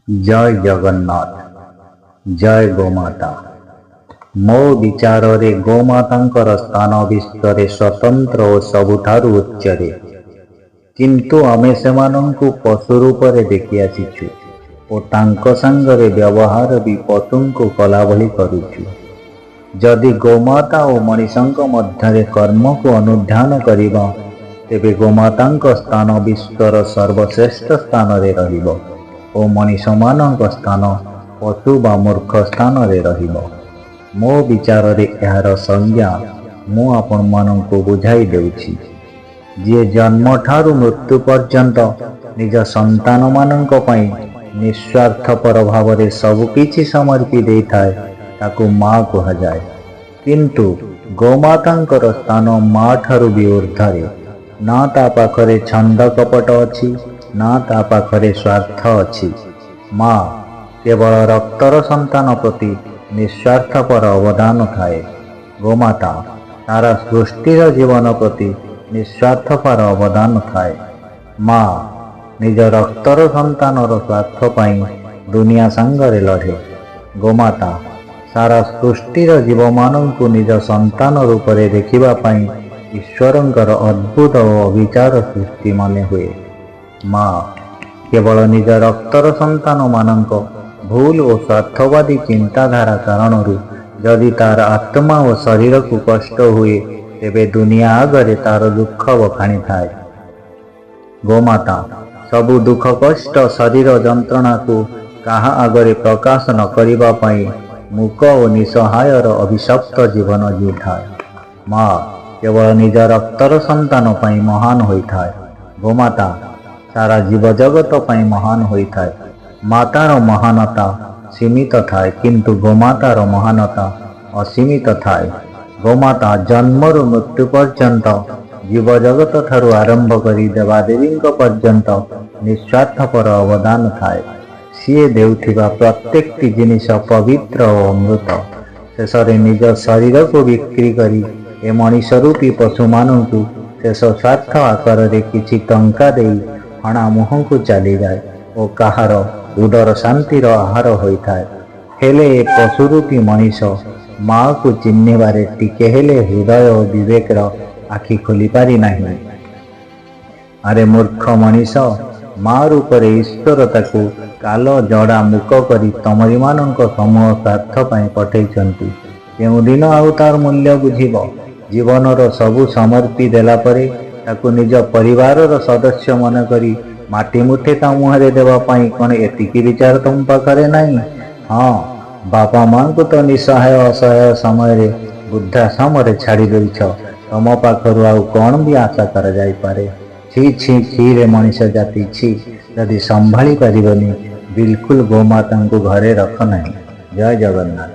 ଜୟ ଜଗନ୍ନାଥ, ଜୟ ଗୋମାତା। ମୋ ବିଚାରରେ ଗୋମାତାଙ୍କର ସ୍ଥାନ ବିଶ୍ୱରେ ସ୍ୱତନ୍ତ୍ର ଓ ସବୁଠାରୁ ଉଚ୍ଚରେ। କିନ୍ତୁ ଆମେ ସେମାନଙ୍କୁ ପଶୁ ରୂପରେ ଦେଖି ଆସିଛୁ ଓ ତାଙ୍କ ସାଙ୍ଗରେ ବ୍ୟବହାର ବି ପଶୁଙ୍କୁ କଲାଭଳି କରୁଛୁ। ଯଦି ଗୋମାତା ଓ ମଣିଷଙ୍କ ମଧ୍ୟରେ କର୍ମକୁ ଅନୁଧ୍ୟାନ କରିବା, ତେବେ ଗୋମାତାଙ୍କ ସ୍ଥାନ ବିଶ୍ୱର ସର୍ବଶ୍ରେଷ୍ଠ ସ୍ଥାନରେ ରହିବ ଓ ମଣିଷମାନଙ୍କ ସ୍ଥାନ ପଶୁ ବା ମୂର୍ଖ ସ୍ଥାନରେ ରହିବ। ମୋ ବିଚାରରେ ଏହାର ସଂଜ୍ଞା ମୁଁ ଆପଣମାନଙ୍କୁ ବୁଝାଇ ଦେଉଛି। ଯିଏ ଜନ୍ମଠାରୁ ମୃତ୍ୟୁ ପର୍ଯ୍ୟନ୍ତ ନିଜ ସନ୍ତାନମାନଙ୍କ ପାଇଁ ନିସ୍ୱାର୍ଥପର ଭାବରେ ସବୁକିଛି ସମର୍ପି ଦେଇଥାଏ, ତାକୁ ମା କୁହାଯାଏ। କିନ୍ତୁ ଗୋମାତାଙ୍କର ସ୍ଥାନ ମା ଠାରୁ ବି ଉର୍ଦ୍ଧ୍ୱରେ। ନା ତା ପାଖରେ ଛନ୍ଦ କପଟ ଅଛି, ନା ତା ପାଖରେ ସ୍ୱାର୍ଥ ଅଛି। ମା କେବଳ ରକ୍ତର ସନ୍ତାନ ପ୍ରତି ନିସ୍ୱାର୍ଥପର ଅବଦାନ ଥାଏ। ଗୋମାତା ସାରା ସୃଷ୍ଟିର ଜୀବନ ପ୍ରତି ନିସ୍ୱାର୍ଥପର ଅବଦାନ ଥାଏ। ମା ନିଜ ରକ୍ତର ସନ୍ତାନର ସ୍ୱାର୍ଥ ପାଇଁ ଦୁନିଆ ସାଙ୍ଗରେ ଲଢ଼େ। ଗୋମାତା ସାରା ସୃଷ୍ଟିର ଜୀବମାନଙ୍କୁ ନିଜ ସନ୍ତାନ ରୂପରେ ଦେଖିବା ପାଇଁ ଈଶ୍ୱରଙ୍କର ଅଦ୍ଭୁତ ଓ ଅବିଚାର ସୃଷ୍ଟି ମନେ ହୁଏ। ମା କେବଳ ନିଜ ରକ୍ତର ସନ୍ତାନମାନଙ୍କ ଭୁଲ ଓ ସ୍ୱାର୍ଥବାଦୀ ଚିନ୍ତାଧାରା କାରଣରୁ ଯଦି ତାର ଆତ୍ମା ଓ ଶରୀରକୁ କଷ୍ଟ ହୁଏ, ତେବେ ଦୁନିଆ ଆଗରେ ତାର ଦୁଃଖ ବଖାଣିଥାଏ। ଗୋମାତା ସବୁ ଦୁଃଖ କଷ୍ଟ, ଶରୀର ଯନ୍ତ୍ରଣାକୁ କାହା ଆଗରେ ପ୍ରକାଶ ନ କରିବା ପାଇଁ ମୂକ ଓ ନିଃସହାୟର ଅଭିଶପ୍ତ ଜୀବନ ଜିଇଥାଏ। ମା କେବଳ ନିଜ ରକ୍ତର ସନ୍ତାନ ପାଇଁ ମହାନ ହୋଇଥାଏ। ଗୋମାତା ସାରା ଜୀବଜଗତ ପାଇଁ ମହାନ ହୋଇଥାଏ। ମାତାର ମହାନତା ସୀମିତ ଥାଏ, କିନ୍ତୁ ଗୋମାତାର ମହାନତା ଅସୀମିତ ଥାଏ। ଗୋମାତା ଜନ୍ମରୁ ମୃତ୍ୟୁ ପର୍ଯ୍ୟନ୍ତ ଜୀବଜଗତ ଠାରୁ ଆରମ୍ଭ କରି ଦେବାଦେବୀଙ୍କ ପର୍ଯ୍ୟନ୍ତ ନିସ୍ୱାର୍ଥପର ଅବଦାନ ଥାଏ। ସିଏ ଦେଉଥିବା ପ୍ରତ୍ୟେକଟି ଜିନିଷ ପବିତ୍ର ଓ ଅମୃତ। ଶେଷରେ ନିଜ ଶରୀରକୁ ବିକ୍ରି କରି ଏ ମଣିଷ ରୂପୀ ପଶୁମାନଙ୍କୁ ଶେଷ ସ୍ୱାର୍ଥ ଆକାରରେ କିଛି ଟଙ୍କା ଦେଇ ହଣା ମୁହଁକୁ ଚାଲିଯାଏ ଓ କାହାର ଉଦର ଶାନ୍ତିର ଆହାର ହୋଇଥାଏ। ହେଲେ ଏ ପଶୁରୂପୀ ମଣିଷ ମାଆକୁ ଚିହ୍ନିବାରେ ଟିକେ ହେଲେ ହୃଦୟ ଓ ବିବେକର ଆଖି ଖୋଲିପାରି ନାହିଁ। ଆରେ ମୂର୍ଖ ମଣିଷ, ମା ରୂପରେ ଈଶ୍ୱର ତାକୁ କାଲ, ଜଡ଼ା, ମୂକ କରି ତମରିମାନଙ୍କ ସମୂହ ସ୍ୱାର୍ଥ ପାଇଁ ପଠେଇଛନ୍ତି। କେଉଁଦିନ ଆଉ ତାର ମୂଲ୍ୟ ବୁଝିବ? ଜୀବନର ସବୁ ସମର୍ପି ଦେଲା ପରେ ତାକୁ ନିଜ ପରିବାରର ସଦସ୍ୟ ମନେକରି ମାଟି ମୁଠେ ତା ମୁହଁରେ ଦେବା ପାଇଁ କ'ଣ ଏତିକି ବିଚାର ତମ ପାଖରେ ନାହିଁ? ହଁ, ବାପା ମାଙ୍କୁ ତ ନିଃସହାୟ ଅସହାୟ ସମୟରେ ବୃଦ୍ଧାଶ୍ରମରେ ଛାଡ଼ି ଦେଇଛ। ତମ ପାଖରୁ ଆଉ କ'ଣ ବି ଆଶା କରାଯାଇପାରେ? ଛି ଛି ଛି ରେ ମଣିଷ ଜାତି, ଛି। ଯଦି ସମ୍ଭାଳି ପାରିବନି, ବିଲକୁଲ ଗୋମାତାଙ୍କୁ ଘରେ ରଖ ନାହିଁ। ଜୟ ଜଗନ୍ନାଥ।